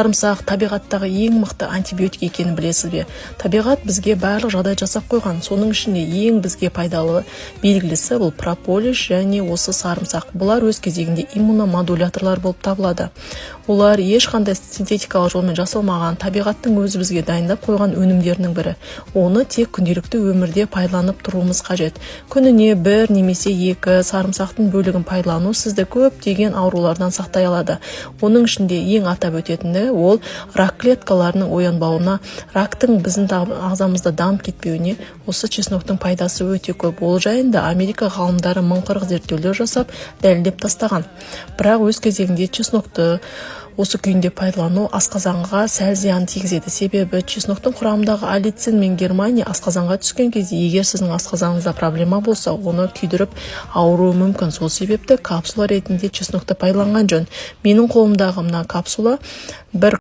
Сарымсақ табиғаттағы ең мықты антибиотик екенін білесіз бе? Табиғат бізге барлық жағдай жасап қойған. Соның ішінде ең бізге пайдалы, белгілісі бұл прополис және осы сарымсақ. Бұлар өз кезегінде иммуномодуляторлар болып табылады. Олар ешқандай синтетикалық жолмен жасалмаған, табиғаттың өзі бізге дайындап қойған өнімдерінің бірі. Оны тек күнделікті өмірде пайдаланып тұруымыз қажет. Күніне бір немесе екі сарымсақтың бөлігін пайдалану сізді көптеген аурулардан сақтай алады. Оның ішінде ең атап өтетіні, ол рак клеткаларының оянбауына, рактың біздің ағзамызда дамып кетпеуіне осы чесноктың пайдасы өте көп. Ол жайында Америка ғалымдары 1040 зерттеулер жасап, дәлелдеп тастаған. Бірақ өз кезегінде чеснокты осы күйінде пайдалану асқазанға сәл зиян тигізеді, себебі чесноктың құрамындағы аллицин мен германий асқазанға түскен кезде, егер сіздің асқазаныңызда проблема болса, оны күйдіріп, ауыруы мүмкін. Сол себепті капсула ретінде чеснокты пайдаланған жөн. Менің қолымдағы мына капсула бір